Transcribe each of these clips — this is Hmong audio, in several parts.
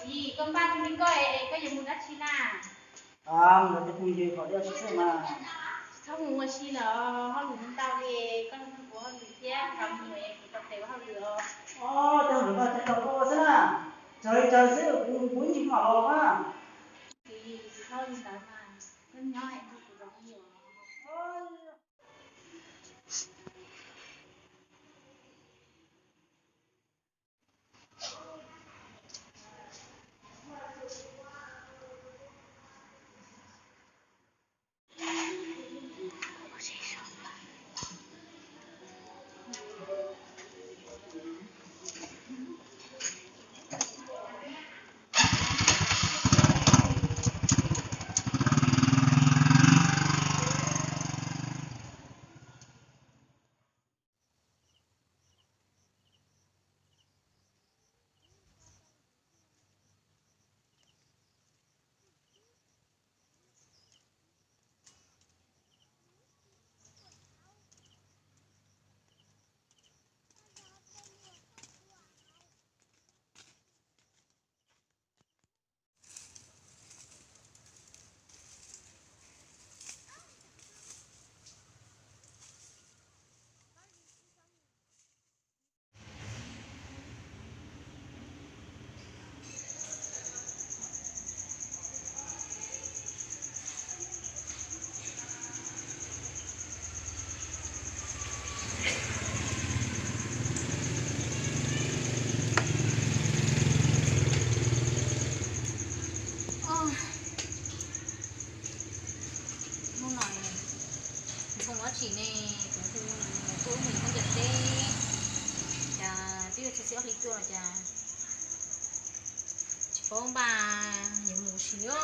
Txiv, koj npaj tug li koj es koj yuav mus dab tsi na? Mus nrog cov phooj ywg haus dej xwb mas. Txhob mus ua si lawm, hauj lwm ntau li, koj nrog kuv hauj lwm thiab, kuv mus es kuv tau tes ua hauj lwm os. Cov hauj lwm mas cov tau koj ua xwb na, tsawg li tsawg xwb, kuv kuv ib ntsis mam los na. Txiv, txhob li ntawd mas, koj nyob es nrog kuv los ua. Hnub no npog dab tsi ne, kuv hu tuaj mus khaub ncaws teb, cas twb yuav txog xya ob hli cuaj los cas tsis paub npaj yuav mus ua si li.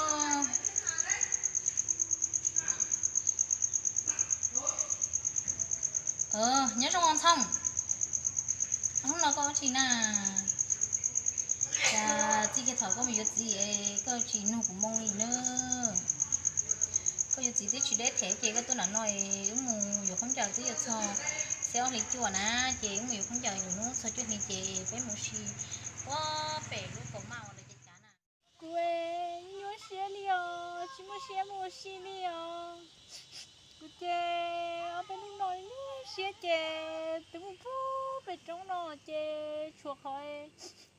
Nyob zoo Ntxhoo, hnub no koj ua dab tsi na? Cas txij kiag thaum koj mus yuav txiv es koj tsis nug kuv moo li na. Koj yuav txiv twb tsis deb them ces koj tuaj nram no es wb mus yuav khaub ncaws, twb yuav txog xya ob hli cuaj na, ces wb mus yuav khaub ncaws, yuav hnub txog cuaj hli ces peb mus si puag pem lub kaum maj uas lawv cav cav na. Kuv nyuaj siab li os, tsis muaj siab mus ua si li os. Kuv ces ob peb hnub no nyuaj siab ces twb mus puag pem roob no ces tshuav qhov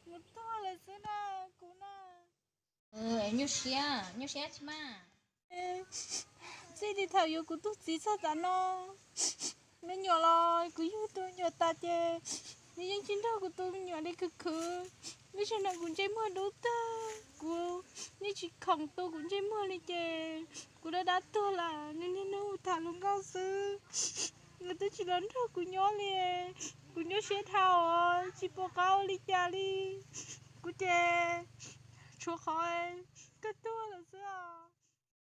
mus tuag lawm xwb na, kuv na. Nyuaj siab, nyuaj siab tsis maj. Txij li thaum yuav kuv tus txiv txog tav no, me nyuam los kuv yug tus me nyuam tas ces nws yeej tsis nrog kuv tus me nyuam li khwv khwv. Lub sij hawm no kuv ntsej muag dub tag, kuv yeej tsis khoom tu kuv ntsej muag li ces kuv dab dab tuag lawm, nws niaj hnub tham hluas nkauj xwb. Nws twb tsis los nrog kuv nyob li, kuv nyuaj siab dhau os, tsis pom qab ua li cas li. Kuv ces tshuav qhov kawg tuag lawm xwb os.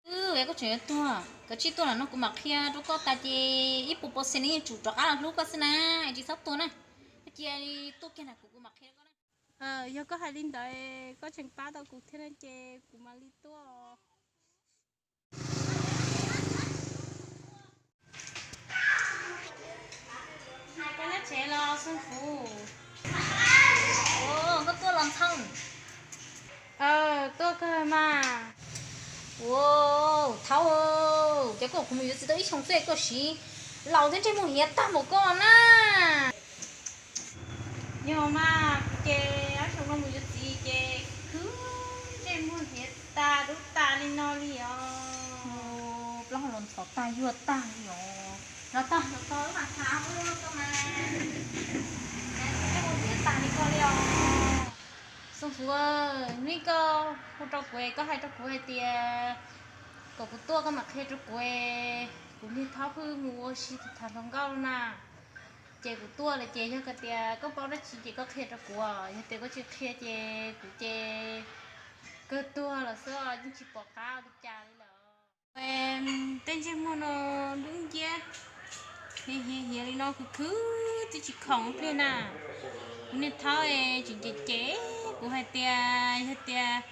Wb, koj tseem yuav tuag, koj cia li tuaj los no kuv mam qhia rau koj tas ces ib puas pawv xees nws yeej tsum rov qab los hlub koj xwb na, tsis txhob tuag na. Koj cia li tuaj kiag na kuv, kuv mam qhia rau koj na. Yog koj hais li ntawd koj tseem pab tau kuv thiab no ces kuv mam li tuaj. Koj nyob tsev los Xyooj Fuv? Koj tuaj los Ntxhoo? Tuaj kawg mas. Ua, Thaub, ces koj kuv mus yuav txiv tau ib xyoo xwb koj siv laus thiab ntsej muag hiav tag npaum koj na. Yog mas, kuv ces ob xyoo no mus yuav txiv ces khwv ntsej muag hiav tas dub tas li no li os. Plaub hau los ntxhov tag yuag tag li os. Los tag los tag, wb mam tham ua koj mas. Ntsej muag hiav tag li koj li os. Xyooj Fuv, neb koj hu rau kuv, koj hais rau kuv hais tias kom kuv tuaj koj mam qhia rau kuv, kuv niag Thaub pheej mus ua si tham hluas nkauj na. Ces kuv tuaj lawm ces yog tias koj paub dab tsi ces koj qhia rau kuv, yog tias koj tsis qhia ces kuv ces kawg tuag los xwb, yeej tsis pom qab ua li cas li lawm. Tej ntsej muag no dub nciab, hiav hiav li no khwv khwv twb tsis khoom pliag na. Kuv niag Thaub es tseem cem cem kuv hais tias yog tias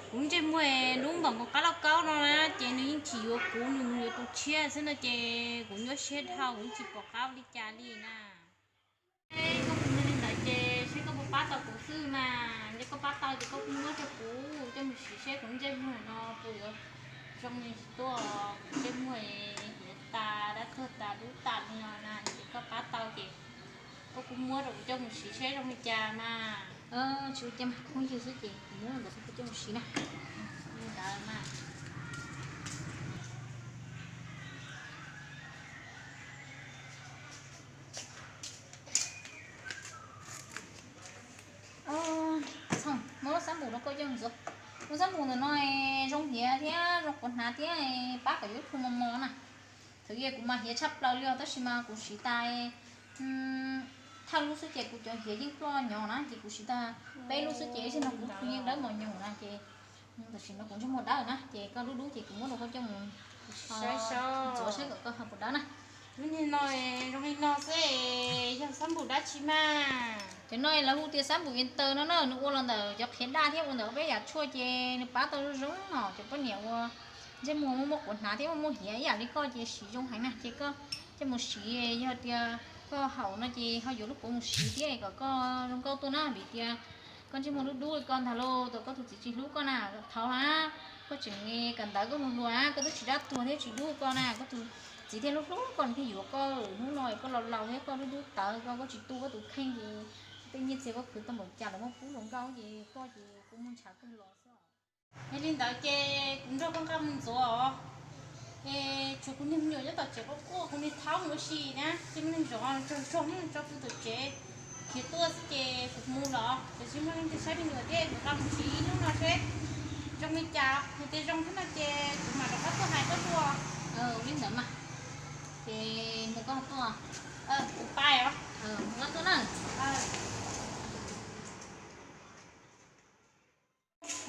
kuv ntsej muag dub npaum nkaus qab lauj kaub no na ces nws yeej tsis yuav kuv, nws mus yuav tus tshiab xwb no ces kuv nyuaj siab dhau, kuv yeej tsis pom qab ua li cas li na. Koj hu li ntawd ces seb koj puas pab tau kuv xwb mas, ces koj Pab tau ces koj kuj muab rau kuv coj mus siv seb kuv ntsej muag no puas yuav zoo li tsis tuaj, kuv ntsej muag hiav tas dab tuag tas dub tas li no na, ces koj pab tau ces koj kuj muab rau kuv coj mus siv seb zoo li cas mas. Tsis ua cas mas, phooj ywg xwb ces kuv muab ntawd koj coj mus siv na. Li ntawd mas. Muab lub xab npum no koj coj mus ntxuav. Lub xab npum ntawm no zoo hiav thiab zoo quav hnav thiab pab kom yus lub plhu mos mos na. Thaum ub kuv mas hiav tshaj plaws li os, tab sis mas kuv siv tas thawj lub xwb ces kuv cov hiav yeej ploj nyob na, ces kuv siv tag peb lub xwb ces ib zaug no kuv lub plhu yeej dawb mos nyoos na ces tam sim no kuv ntsej muag dawb na, ces koj lub dub ces kuv muab rau koj coj mus saib, ntxuav saib kom koj ho puas dawb na. Lub niag no zoo li no xwb, yog xab npum dab tsi mas? Cov no lawv hu tias xab npum vias taws no na, nws ua los ntawm cov qhiav daj thiab ua ntawm peb yam tshuaj ces nws pab tau zoo zoo os. Cov poj niam uas ntsej muag muaj muaj quav hnav thiab muaj muaj hiav ib yam li koj ces siv zoo heev na, ces koj coj mus siv, yog tias koj haum no ces ho yuav lub puav mus siv thiab kom koj zoo nkauj tuaj na, vim tias koj ntsej muag dub dub li koj ntag lauj, koj tus txiv tsis hlub koj na, thov na, koj tseem kawm ntawv koj mus hluas, koj twb tsis dab tuag thiab tsis dub koj na, koj tus txiv thiaj hlub hlub koj, nws thiaj yuav koj. Hnub no koj laus laus thiab koj dub dub tawv, koj tsis tu koj tus kheej ces tej nyiaj txiag koj khwv tau npaum cas los muab pub rau nkauj ces koj ces kuj muaj ntshav kawg los xwb. Yog li ntawd ces kuv nrog koj nqa mus ntxuav os. Es tshuav kuv niag me nyuam nyob tom tsev quaj quaj, kuv niag thaub mus ua si na, ces muaj neeg zov tsaug zog muab tso pw tom tsev khiav tuaj xwb ces kuv mus los, ces tsis muaj leej twg saib me nyuam thiab, kuv nqa mus siv ib hnub no seb zoo li cas. Yog tias zoo thiab no ces kuv mam rov qab tuaj hais koj dua. Ua li ntawd mas, ces mus koj tuaj, kuv pais os, mus koj tuaj na.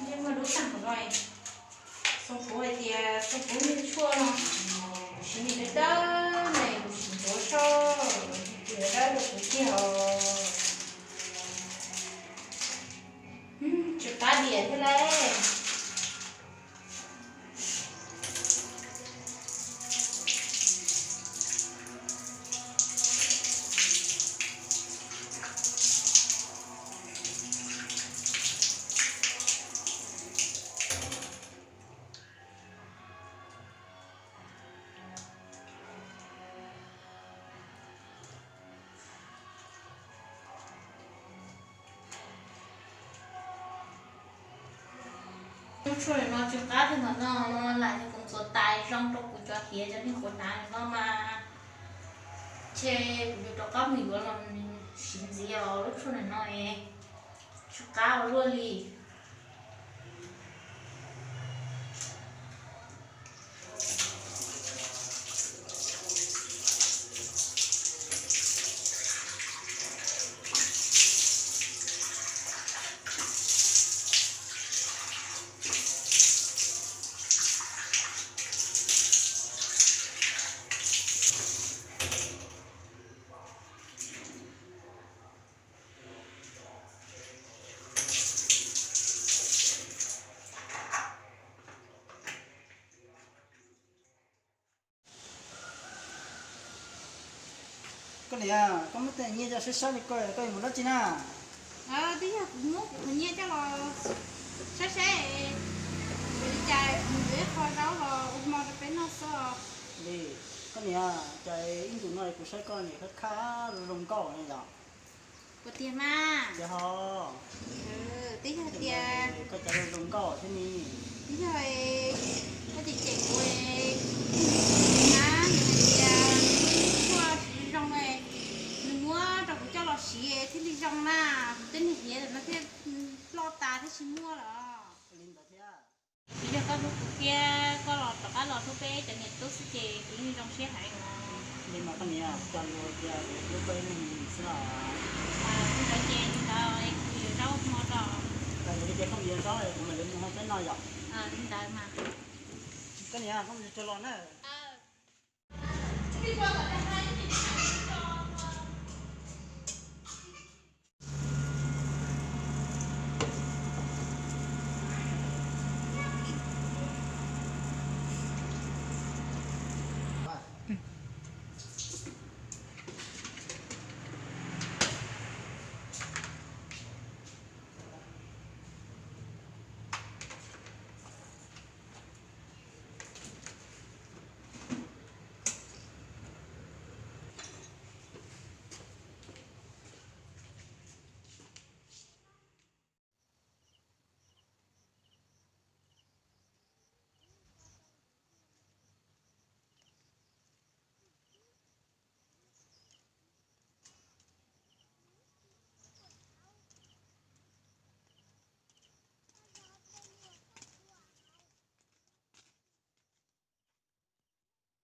Ntsej muag dub tag npaum no, xoo puv hais tias xoo puv niag tshuaj no, kuv siv niag dawb dawb ne, kuv siv ntxuav soj, kuv yuav dawb rau kuv kiag os. Tsis qab diam thiab lauj. Lub tshuaj no tsis qab thiab, ntawm no no lam yog kuv ntxuav tais zoo rau kuv cov hiav cov niag quav hnav no mas, ces kuv yuav rov qab mus yuav los siv ntxiv os. Lub tshuaj ntawm no es tsis qab ua luaj li. Koj niam, koj muab tej nyiaj coj saib saib li koj, koj yuav mus dab tsi na? Twb yog kuv muab kuv qhov nyiaj coj los saib saib, yuav li cas mus yuav ib qho zaub los ua hmo rau peb noj xwb. Li, koj niam, cas ib ntus no kuv saib koj niam khab khab zoo zoo nkauj ne yom? Puas tiag mas? Tiag ho. Twb yog tias koj cas zoo zoo nkauj thiab ne. Twb yog koj cem cem kuv na, hais tias kuv tshuaj tsis zoo, nws muab rau kuv coj los siv thiaj li zoo na. Kuv tej niag hiav no thiaj ploj tas thiab tsis muaj lawm. Li ntawd thiab. Yog koj hlub kuv thiab koj los rov qab los hlub peb cov niam tub xwb ces kuv yeej zoo siab heev os. Li mas koj niam, cas luag tias kuv hlub koj ib leeg xwb los? Li ntawd ces li ntawd kuv yuav zaub hmo rau. Yog li ces koj mus yuav zaub kuv mam li mus hau peb noj yom. Li ntawd mas. Koj niam, koj mus tsuag tsuag los na.